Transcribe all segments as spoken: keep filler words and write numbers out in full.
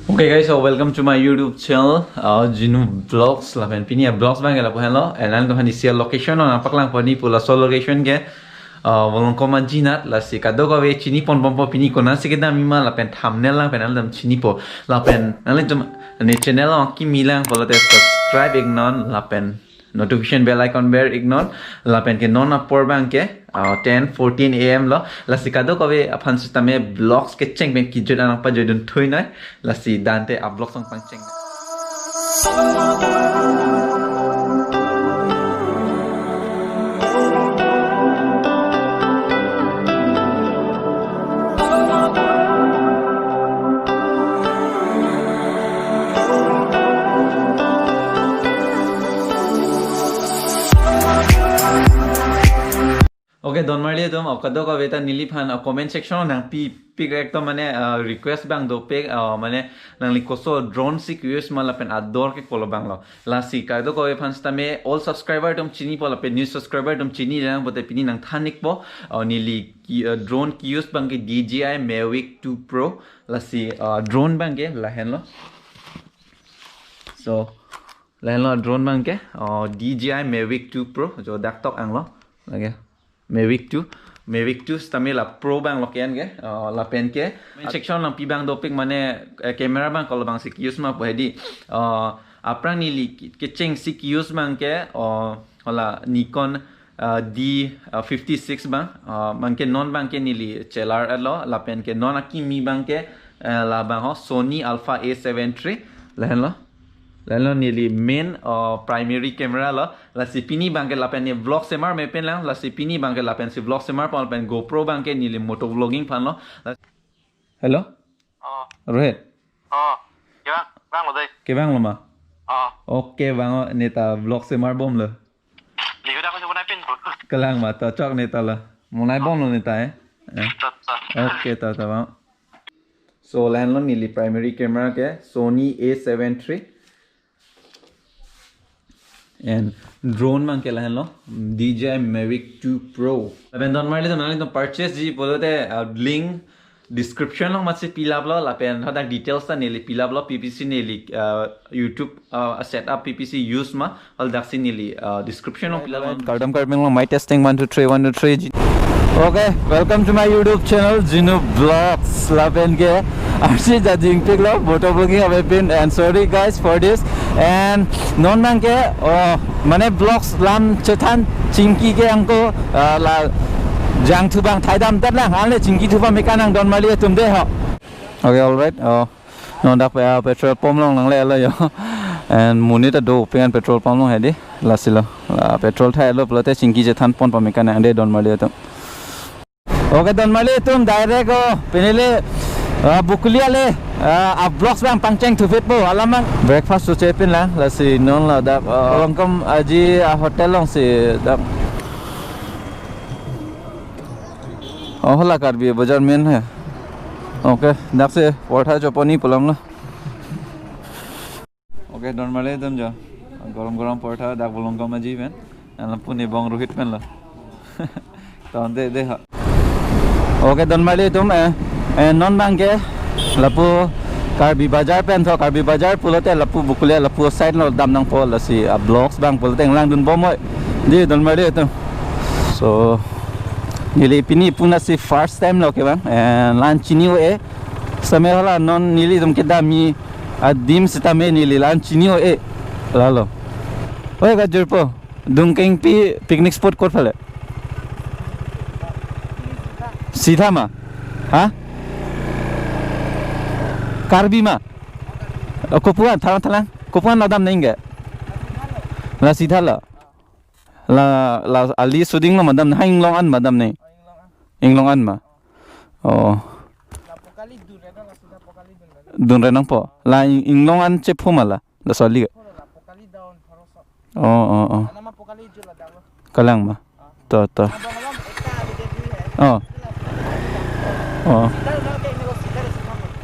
Okay guys, so welcome to my YouTube channel, uh, Jinu Vlogs. Lapen pini a-vlogs abang ke lapu henlo. And nangtum aphan isi a-location nangpaklang pon-ikpo, laso location ke, uh, Volongkom Ajinat. Lasi kadokave chini pon bompo, pini konatsi kedam-i ma lapen thumbnail lang pen nangtum chinipo. Lapen nangtum ne channel along kimi lang pulote subscribe iknon lapen notification bell icon ber iknon. Lapen ke non apor abang ke, uh, ten fourteen A M lo. Lasi kadokave aphan sitame vlogs kecheng pen kejut an nangpajoidun thuinoi. Lasi dante a-vlogs nangpangcheng. Okay, donmarli atum, kadokave ta neliphan, uh, comment section nangpipik, ekdom mane, uh, request abang dopik, uh, mane nangli koso drone si use ma lapen ador ke kolo abang lo. Lasi kadokave aphan sitame old subscriber atum chinipo lapen new subscriber atum chini lang pote pini nangthan-ikpo, uh, neli ki, uh, drone ki-use abang ke D J I Mavic two Pro. Lasi, uh, drone abang ke lahenlo. So, lahenlo drone abang ke, uh, D J I Mavic two Pro, jo dak tok anglo. Lake Mavic two, Mavic two sitame la Pro abang lo ke-en ke, uh, lapen ke comment section nangpi abang dopik mane, eh, camera abang kolo abang si use ma pu hedi. Uh, aphrang neli ke-, kecheng si use abang ke, uh, hala Nikon, uh, D, uh, fifty-six abang, uh, abang ke non abang ke neli chelar-etlo, lapen ke non akimi abang ke, eh, labang ho Sony Alpha A seven three, lahenlo. Lahenlo neli main, uh, primary camera lo. Lasi pini abang ke lapen ne vlog semar me pen lang. Lasi pini abang ke lapen si vlog semar pon lapen GoPro abang ke neli motovlogging aphan lo. La-, hello? Oh. Rohit? Oh. Kevang, vanglo dei. Kevanglo ma? Oh. Okay, vang, ne ta vlog semar bomlo. Ni udah aku sebut pin. Kalang ma, to chok ne ta la. Monai bomlo ne ta, eh? Eh. To, to. Okay, to, to, vang. So, lahenlo neli primary camera ke Sony A seven three. And drone abang ke lahenlo, D J I Mavic two Pro. Lapen donmarli atum nanglitum purchase ji pulote, uh, link description along matsi pilaplo, lapen hadak details ta neli pilaplo, P P C neli, uh, YouTube, uh, setup P P C use ma, hal daksi neli, uh, description along pilaplo. Kardom Karbi Anglong, mic testing, one, two, three, one, two, three. Okay, welcome to my YouTube channel, Jinu Vlogs. Lapen ke arsi jajing piklo, motovlogging ave pin, and sorry guys for this. And non abang ke, oh, mane vlogs lam chethan chingki ke angko, ah, la jangthu abang thaidam tet lang, ale chingkithu pame kanang donmarli atum dei ho. Okay, all right. Oh, non dak pe-, ah, petrol pump along nanglelo yo. And monit ta do pengan petrol pump along hedi. Lasi lo. La petrol thailo pulote chingki chethan pon pame kanang dei donmarli atum. Okay, donmarli atum direct, oh, pini le, ah, Bokolia le, ah, a-vlogs abang pangcheng thupitpo, alam abang breakfast suche pin lang, lasi non ladak, ah, Volongkom Aji, ah, hotel alongsi dak. Oh, hala Karbi Bazar main he. Okay, daksi portha chopon-ikpo alam lo. Okay, donmarli atum jo. Gorom gorom portha dak Volongkom Aji pen. Lapu ne bong Rohit pen lo. Ton dei dei ha. Okay, donmarli atum, eh, eh, non abang ke lapu Karbi Bazar pen tho, Karbi Bazar pulote lapu Bokolia lapu side lo dam nangpo, lasi a-vlogs abang pulote nanglang dunbom oi. Dei donmarli atum. So, neli pini punasi first time lo kevang, eh, la-an chini un-e. Same hala non nelitum kedam-i adim sitame neli la-an chini un-e. Lalo. Oi, kajirpo. Dungkengpi picnic spot kot phale? Sidha ma? Ha? Karbi ma? Oh, kopuan, thalang thalang. Kopuan lo dam neng ke? La Sidha lo. La, la ali suding lo ma dam, ha inglong an ma dam ne? Inglong an ma? Oh. Dun re nangpo. La ing-, inglong an chepho ma la. Laso ali ke. Oh, oh, oh. Kalang ma. To, to. Oh. Oh.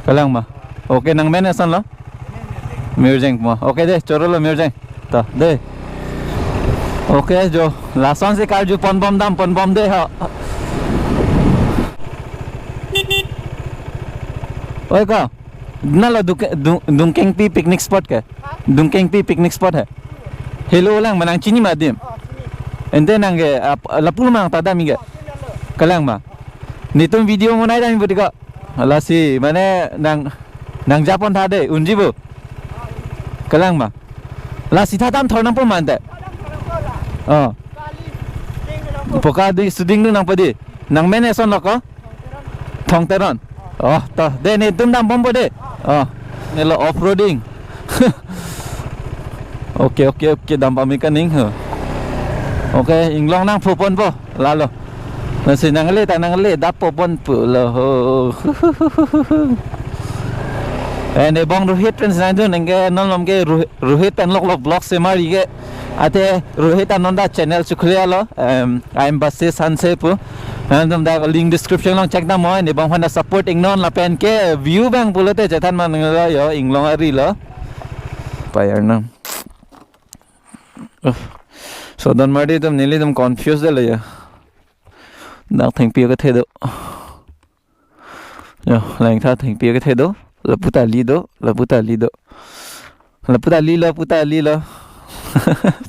Kalang ma. Okay, nangmen ason lo? Mirjeng mo. Okay dei, chorolo Mirjeng. To, dei. Okay, jo. Lasonsi karju ponbom dam, ponbom dei ho. Oi ko. Nalo Dungke-, Dung-, Dungkengpi picnic spot ke? Dungkengpi picnic spot he. Helo lang ma, nangchini ma adim? Ante nang ke, ap-, lapu ma nang ta damji ke? Kalang ma. Netum video monai damji pu ti ko. Lasi mane nang, nang japon tha dei, unji pu. Kalang ma. Lasi tha dam thor nangpo ma ante. Oh. Poka di shooting dun nangpo dei. Nang mene son lo ko? Thong Teron. Oh, to. Dei, netum dampompo dei. Oh. Nelo off-roading. Okay, okay, okay. Dam pame kaning ho. Okay, inglong nangphoponpo. Lalo. Lasi nangle ta nangle, dap popon pulo ho. Eh, ne bong Rohit pen sinai dun, nang ke non malom ke Rohit, Rohit pen lok lok vlog semar ke. Ate Rohit Ananda channel chukhle lo. Em, I am Basis Hanse pu. Nangtum dak link description along check damnon, ne bong aphan ta support iknon lapen ke view abang pulote chethan man lo yo, inglong ari lo. Payar na. Uh. So Donmarli atum nelitum confused lo yo. Dak thengpi kethe do. Yo, langtha thengpi kethe do. Lapu ta ali do, lapu ta ali do. Lapu ta ali lo, lapu ta ali lo.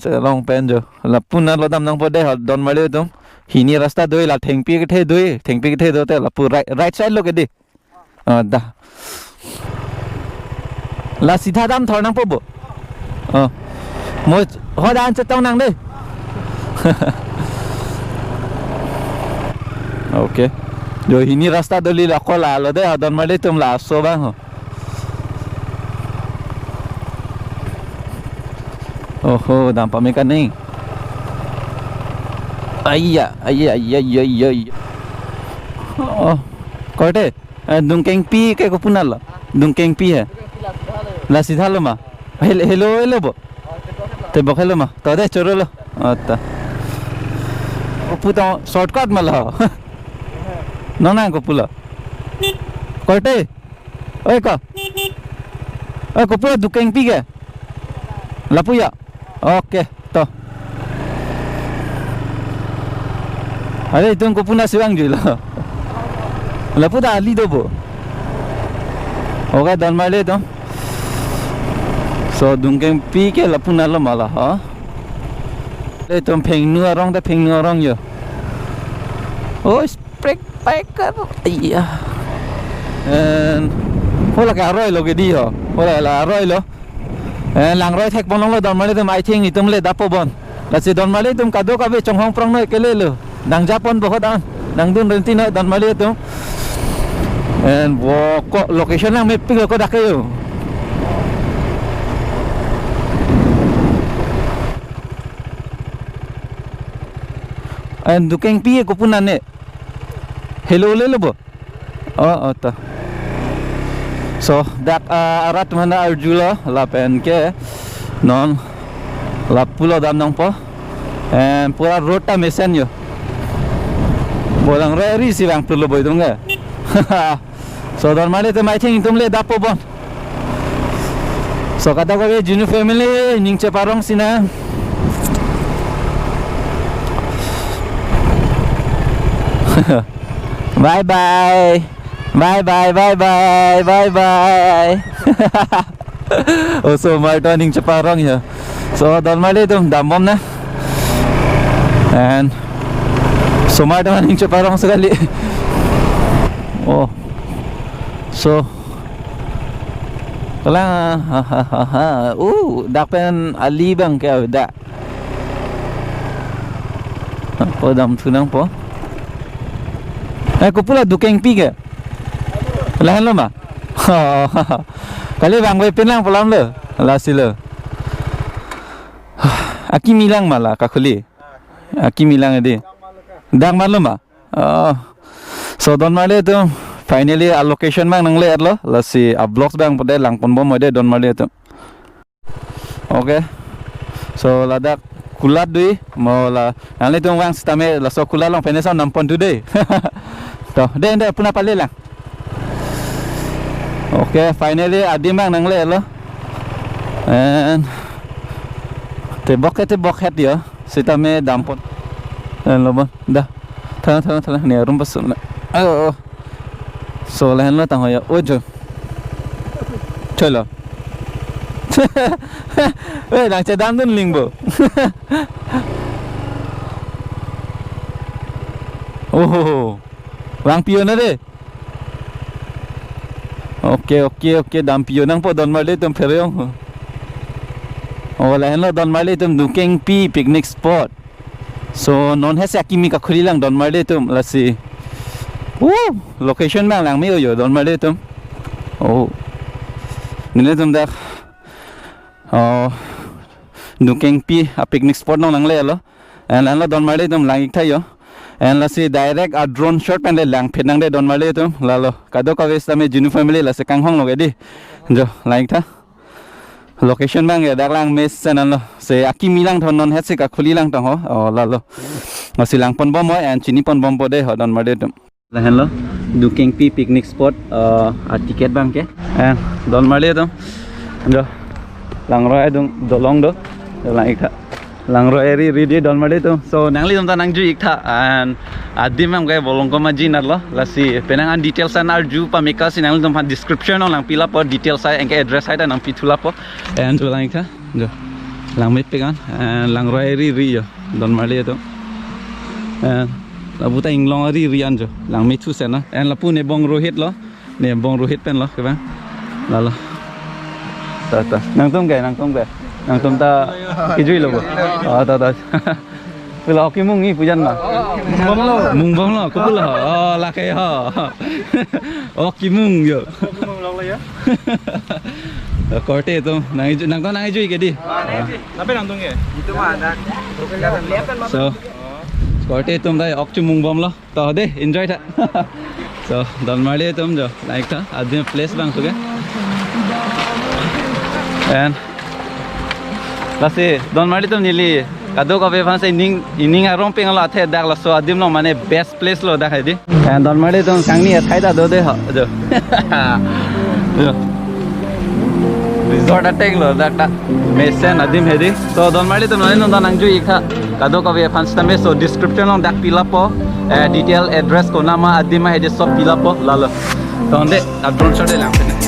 Chelong pen jo. Lapu nalo dam nangpo dei ho Donmarli atum. Hini rasta do, la thengpi kethe do, thengpi kethe do te lapu right, right side lo ke dei. Ah, da. La sitha dam thor nangpo bo. Oh. Mo hodan chetong nang dei. Okay. Jo hini rasta do, li la ko lalo dei, Donmarli atum laso abang ho. Oho, dam pame kaning. Aiya, aiya, aiya, aiya, aiya. Oh, korte. Eh, Dungkengpi ke kopi nalo? Dungkengpi he. La sitha lo ma? Hel-, helo, helo bo. Tebok helo ma? To dei, choro lo. Oh, ta. Kopi tong shortcut ma lo. Nonang kopi lo? Korte. Oi ko. Oi, kopi lo, Dungkengpi ke? Lapu ya? Okay, to. Are itum kopi na siwang juilo. Lapu ta ali do bo. Okay, Donmarli atum. So, Dungkengpi ke lapu nalo ma la, ha? Itum phengnu arong ta, phengnu arong yo. Oh, brake packer. Iya. And hola ke aroi lo ke dei ho. Hola la aroi lo. Eh, langroi thekpon longlo Donmarli atum, I think itum le dap po bon. Lasi Donmarli atum kadokave chonghong prong noi kele lo. Nang japon bohot an. Nangdun rinti noi Donmarli atum. And wo ko location nang mepik lo ko dak ke yo. And Dungkengpi kopi nane. Helo le lo bo. Oh, oh, to. So, dak, ah, arat mana arjulo, lapen ke non lapu lo dam nangpo. And pura road ta mesen yo. Bo langroi ri si vang pulo bo itum ke. So, Donmarli atum, I think itum le dap po bon. So, kadokave Junu family, ning cheparong sinang. Bye bye. Bye bye, bye bye, bye bye. Oh, so Marta ning cheparong ya. So, Donmarli atum dambom na. And so Marta ning cheparong sekali. Oh. So, kalang, ha, ha, ha, ha. Uh, dak pen ali abang ke avedet. Ko dam thu nangpo. Eh, kopi lo, Dungkengpi ke? Lahenlo ma? Kali vangve pin lang pu alam lo. Lasi lo. Akimi lang ma la Kakhuli. Akimi lang dei. Dak matlo ma? Oh. So, Donmarli atum, finally a location abang nangle-etlo. Lasi a vlogs abang pute langponbom mo dei Donmarli atum. Okay. So, ladak kulat dui, mo la, nanglitum vang sitame laso kulat along pen ne son dampon thu dei. To, dei, dei, puna pale lang. Okay, finally adim abang nangle-etlo. And tebok ke tebok het yo. Sitame dampon. Lahenlo bon. Da. Thalang, thalang, thalang. Ne arum pasum na. Ayo. So, lahenlo tang ho yo. Ojo. thoilo. Eh, nangchedam dun lingbo. Oh, vangpi-o na de. Okay, okay, okay, dampi-o nangpo donmarli atum pherong. Oh, lahenlo donmarli atum Dukengpi picnic spot. So, non hesi akimi kakhuli lang donmarli atum lasi. Woo, location bang langme-o yo donmarli atum. Oh. Nelitum dak, oh, Dukengpi a picnic spot along nanglelo. And lahenlo donmarli atum lang-ik tha yo. And lasi direct a drone shot pen le langphet nang de donmarli atum. Lalo kadokave sitame Jinu family lasi kanghonglo ke di. Jo, lang-ik tha. Location bang ya dak langmesen anlo. Se akimi langtha non hesi kakhuli langtha ho. Oh, lalo. Lasi langponbom ho and chiniponbompo de ho donmarli atum. Lahenlo Dukengpi picnic spot, uh, a ticket bang ke. And donmarli atum. Jo. Langroi adung dolong do. Jo, lang-ik tha. Langroi ri ri di donmarli atum. So nanglitum ta nangjui-ik tha and adim bang ke Bolongkom aji natlo. Lasi penang an details an arju pame ke si nanglitum aphan description along langpi lapo, details ai anke address ai ta nangpithu lapo. And jo, lang-ik tha. Jo. Langmepik an and langroi ri ri yo donmarli atum. And lapu ta inglong ari ri an jo. Langmethu sena. And lapu ne Bong Rohit lo. Ne Bong Rohit pen lo kevang. Lalo. Ta ta. Nangtum ke, nangtum ke. Nangtum ta kejuilo bo. Oh, ta ta. Pulo ok kemung-i pu jan ma. Mungbomlo. Mungbomlo, kopulo. Oh, lake ho. Ok kemung yo. Korte atum nangkeju, nangtum nangkeju ke di. Lapen nangtum ke? Itu mah ada. So, korte atum ta ok chemungbomlo. To de, enjoy tha. So, donmarli atum jo, lang-ik tha, adim place bang suke. And lasi donmarli atum neli kadokave aphan si ning, ining arong peng lo athe dak laso adim lo mane best place lo dak hedi. And donmarli atum kangni athai ta do de ho. Jo. Jo. Resort ateng lo dak ta. Mesen adim hedi. So donmarli atum nanglitum ta nangjui-ik tha. Kadokave aphan sitame so description along dak pi lapo. Eh, detail address konama adim ma hedi sob pi lapo lalo. To de, a drone shot de lang pene.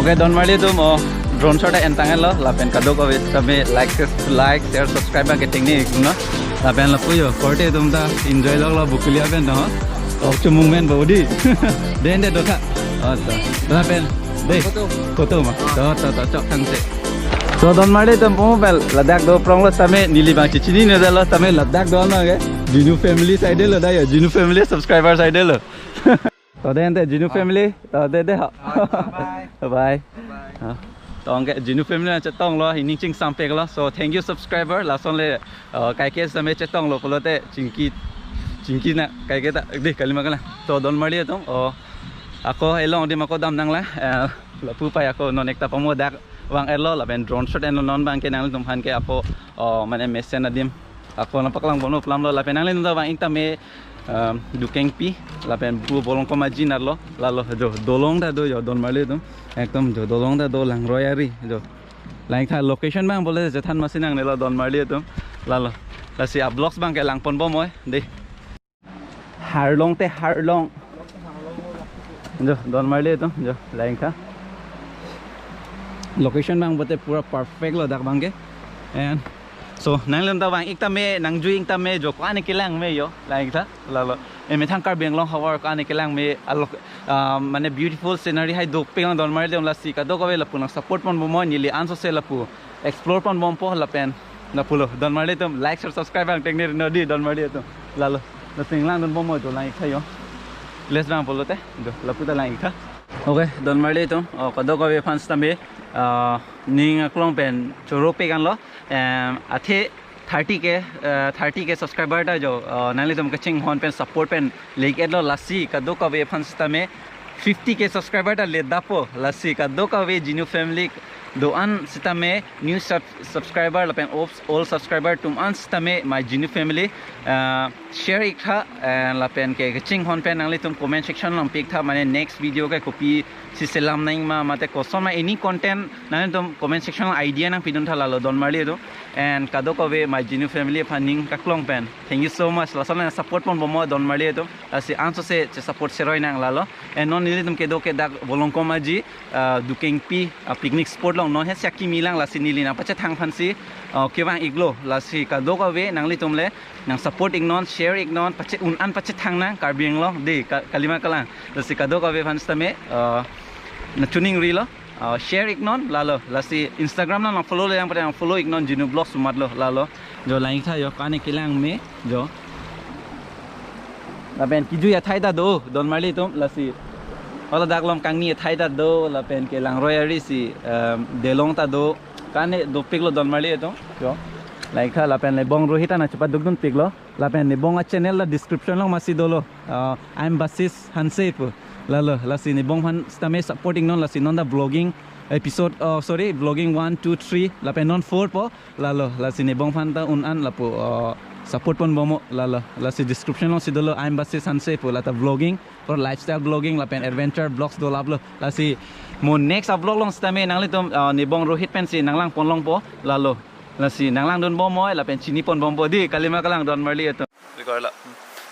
Okay, donmarli atum, oh, Drone shot en tanglo, lapen kadokave tame like, like, share, subscribe abang ke tengne ikno. Lapen lapu yo, korte atum ta enjoy lok lo Bokolia pen no. Ok chumung men bodi. Den de dotha. Oh, to. Lapen. De. Photo. Photo ma. To, to, to, chok thangte. So, don marli atum pamo pen ladak do prong lo tame neli abang chechinine detlo tame ladak do no ke. Jinu family side lo da yo. Jinu family subscriber side lo. To den te Jinu family. To de de ha. Ah, bye. Bye. Bye. Ah. To anke Jinu family nangchetong lo, ining chingsampek lo. So thank you subscriber. Lason le, uh, kaike same chetong lo pulote chingki chingki na kaike ta de kalima kala. To don marli atum. Oh. Ako elong adim ako dam nanglang. Eh, lapu pai ako non ekta pamo dak vang-etlo lapen drone shot en non abang ke nanglitum aphan ke ako, oh, mane mesen adim. Ako nangpaklang ponpo pu alam lo lapen nanglitum ta vang-ik tame, um, Dukengpi lapen Bru Bolongkom Aji arlo lalo jo dolong ta do yo don marli atum ekdom jo dolong ta do Langroi ari jo lang-iktha location abang bole chethan masi nangnelo don marli atum lalo lasi a-vlogs abang ke lang ponbom oi de harlong te harlong jo don marli atum jo lang-iktha location abang bote pura perfect lo dak abang ke and so nanglitum ta vang-ik tame nangjui-ik tame jo ko-an kelang me yo lang-iktha lalo emethang Karbi Anglong havar ko-an kelang me alok, ah, mane beautiful scenery hai dopik lo don marli atum lasi kadokave lapu nangsupport ponbom oi neli ansose lapu explore ponbompo lapen lapulo don marli atum like share subscribe abang tengne ri no di don marli atum lalo lasi nanglang dunbom oi jo lang-iktha yo place abang pulote jo lapu ta lang-iktha. Okay don marli atum, oh, kadokave aphan sitame, ah, ning aklong pen choro pik anlo. Em, athe thirty K, eh, thirty K subscriber ta jo, eh, nanglitum kachinghon pen support pen lik-etlo lasi kadokave aphan sitame fifty K subscriber ta ledappo lasi kadokave Jinu family do-an sitame new sub-, subscriber lapen old, old subscriber atum an sitame my Jinu family, eh, share-iktha, eh, lapen ke kachinghon pen nanglitum comment section along pi-iktha mane next video ke kopi si selam nangji ma mate koson ma any content nanglitum comment section along idea nangpiduntha lalo don marli atum and kadokave my Jinu family aphan ning kaklong pen thank you so much lason nangsupport ponbom oi don marli atum lasi ansose chesupport seroi nang lalo and non nelitum kedo ke dak Bolongkom Aji, ah, Dukengpi, ah, picnic spot along non he siak kimi lang lasi neli nangpachethang aphansi, ah, kevang-iklo lasi kadokave nanglitum le nangsupport-iknon share-iknon pache un-an pachethang nang Karbi Anglong de ka-, kalima kalang lasi kadokave aphan sitame, ah, nangchiningrilo, ah, share-iknon lalo lasi Instagram nang follow le yang pada nang follow-iknon Jinu Vlogs sumat lo lalo jo lang-iktha yo ko-an kelang me jo lapen kejui athai ta do don marli atum lasi hala dak along kangni athai ta do lapen ke Langroi ari si, em, delong ta do ko-an dopik lo don marli atum jo lang-iktha lapen Nebong Rohit ta nangchepaduk dunpik lo lapen Nebong a-channel la description along masi dolo, uh, I'm Basis Hanse pu lalo lasi Nebong aphan sitame support-iknon lasi non ta vlogging episode, uh, sorry vlogging one two three lapen non four po lalo lasi Nebong aphan ta un-an lapu, uh, support ponbom oi lalo lasi description along si dolo I'm Basis Hanse pu lata vlogging or lifestyle vlogging lapen adventure vlogs dolaplo lasi mo next a-vlog along sitame nanglitum, uh, Nebong Rohit pensi nanglang ponlongpo lalo lasi nanglang dunbom oi lapen chini ponbompo di kalima kalang don marli atum. Record lo.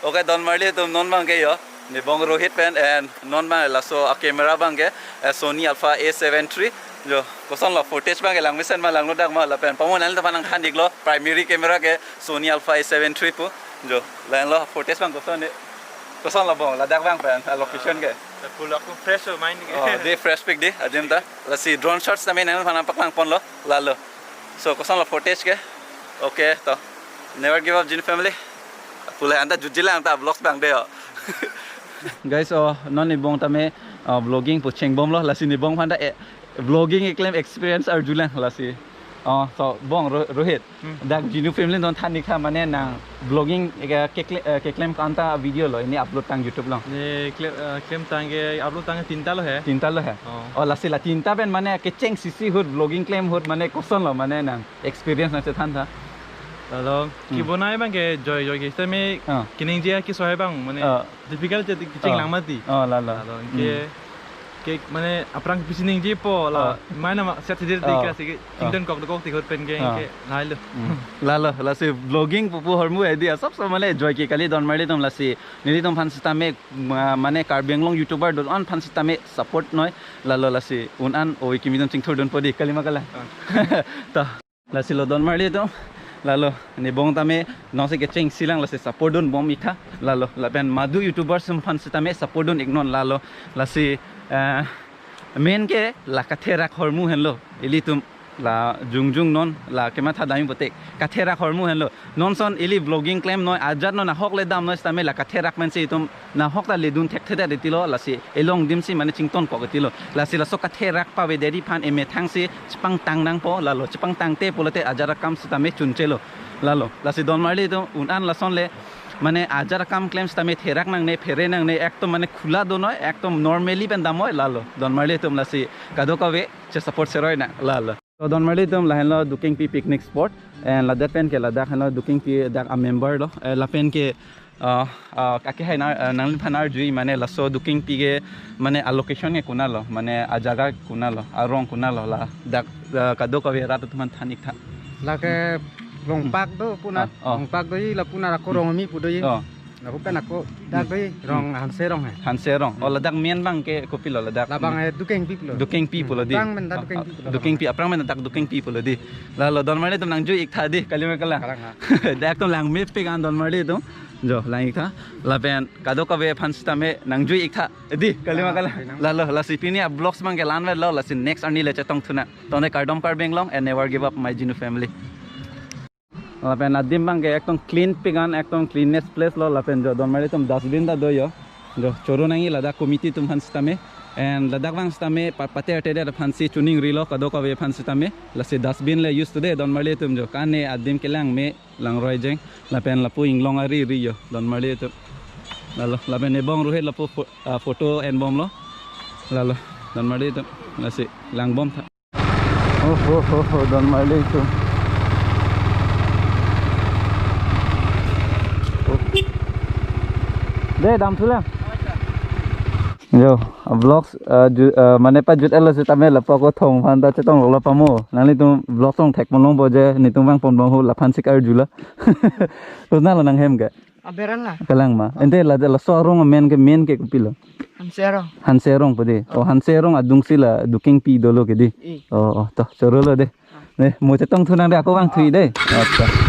Okay don marli atum non abang ke yo Nebong Rohit pen and non abang laso a-camera abang ke, eh, Sony Alpha A seven three jo koson lo footage abang ke lang mesen ma langno dak ma lapen pamo nanglitum aphan nangthan-iklo primary camera ke Sony Alpha A seven three pu jo lang lo footage abang koson ne koson lo bong ladak abang pen a-location ke. Pulo aku fresh mind ke. Oh, de fresh pic de adim ta lasi drone shots tame nanglitum aphan nangpaklang ponlo lalo. So koson lo footage ke. Okay to never give up Jinu family. Pule anta jutji lang ta vlogs abang de yo. Guys, oh non Nebong tame, oh, vlogging pu chengbomlo lasi Nebong aphan ta, eh, vlogging keklem experience arjulang lasi. Oh, so bong Ro-, Rohit. Hmm. Dak Jinu family non than-iktha mane nang vlogging ke, kekle-, eh, keklem ko-anta video lo ini upload tang YouTube along. Ne klem, eh, klemtang ke upload tang tinta lo he. Tinta lo he. Oh. Oh lasi la tinta pen mane kecheng sisi ahut vlogging klem ahut mane koson lo mane nang experience nangchethan tha. Lalo, hmm, kebonai abang ke joi joi ke sitame, ah, keningje keso hai abang mane, ah, difficult je kecheng, ah, lang mati. Oh lalo. Lalo, hmm, ke Mane aphrang pisi ningjepo la, Oh. Mane ma set sidir Oh. Dika sige Oh. Chington kok dokok tikhot pen ke Oh. Ke lailo. Hmm. Lalo, lasi vlogging pupu ahormu idea sob sob mane joy ke kali donmarlitum lasi. Nelitum aphan sitame ma-, mane Karbi Anglong YouTuber do-an aphan sitame support noi. Lalo lasi un-an oi kimi dun chingthur dunpo dei kali ma kalang. Ah. To. Lasi lo donmarlitum. Lalo nebong tame nonsi kecheng silang lasi support dunbom ik tha. Lalo lapen madu YouTubers aphan sitame support dun iknon lalo. Lasi, eh, main ke la katherak ahormu henlo. Ilitum la jongjong non la kematha dami pote. Katherak ahormu henlo. Non ason ili vlogging klemnoi ajat non ahok le damnoi sitame la katherak amen si itum nahok ta ledun thekthedet etilo lasi elong dimsi mane chington kok etilo. Lasi laso katherak pavedetji aphan emethang si chepangtang nangpo lalo chepangtangte pulote ajat akam sitame chunchelo. Lalo lasi donmarlitum un-an lason le mane ajat akam klem sitame therak nangne phere nangne ekdom mane khula donoi ekdom normally pen damnoi lalo. Donmarlitum lasi kadokave che support seroi nang lalo. To donmarlitum lahenlo Dukengpi picnic spot. And ladak pen ke ladak henlo Dukengpi dak a member lo. Eh, lapen ke, ah, ah, kake hai na, ah, nangliphan arjui mane laso Dukengpi ke mane a location ke konatlo, mane ajaga konatlo, arong konatlo ladak, ah, kadokave rat atum aphan than ik tha. Lake Rongpak do punat, Ah, oh. Rongpak do i la punat ako Rongmi pu do i. Oh. Lapu pen ako dak do i rong Hanse rong hai. Hanse rong. Oh, ladak main abang ke kopilo ladak. Labang hai Dukengpi pulo. Dukengpi pulo dei. Aphrang men dak Dukengpi pulo. Dukengpi, aphrang men dak Dukengpi pulo dei. Lalo donmarlitum nangjui ik tha dei, kali ma kalang. Kalang ha. Dak ekdom langmepik an donmarlitum. Jo, lang ik tha. Lapen kadokave aphan sitame nangjui ik tha dei, kali ma kalang. Kalang. Lalo lasi pini a vlogs abang ke la-anvetlo lasi next arni le chetongthu nang. Tone kardom Karbi Anglong and never give up my Jinu family. Lapen adim abang ke ekdom cleanpik an, ekdom cleanest place lo lapen jo donmarlitum dustbin ta do jo. Jo choro nangji ladak committee atum aphan sitame. And ladak abang sitame pa-, pater tedet aphan si chuning rilo kadokave aphan sitame. Lasi dustbin le use to dei donmarlitum jo. Kane adim kelang me langroi jeng. Lapen lapu inglong ari ri jo donmarlitum. Lalo lapen ebong ruhet lapu fo-, ah, photo enbomlo. Lalo donmarlitum. Lasi langbom tha. Oh, oh, oh, oh, donmarlitum. Oh. Dei, damthu lang. Jo, vlogs, ah, ju-, ah, mane pajut-etlo sitame lapu ako thong aphan ta chetong lo pamo. Nanglitum vlogs along thekponlongpo je, netum vangponbom ho laphan sik arjulo. Konatlo nanghem ke? Aberan la. Kalang ma. Ante la, laso arong main ke, main ke kopilo? Hanse rong. Hanse rong pu dei. Oh, Hanse rong adungsi la Dukengpi dolo ke dei. I. Oh, oh, to, chorolo dei. Ne, mo chetongthu nang dei, ako vangthu ik dei. Acha.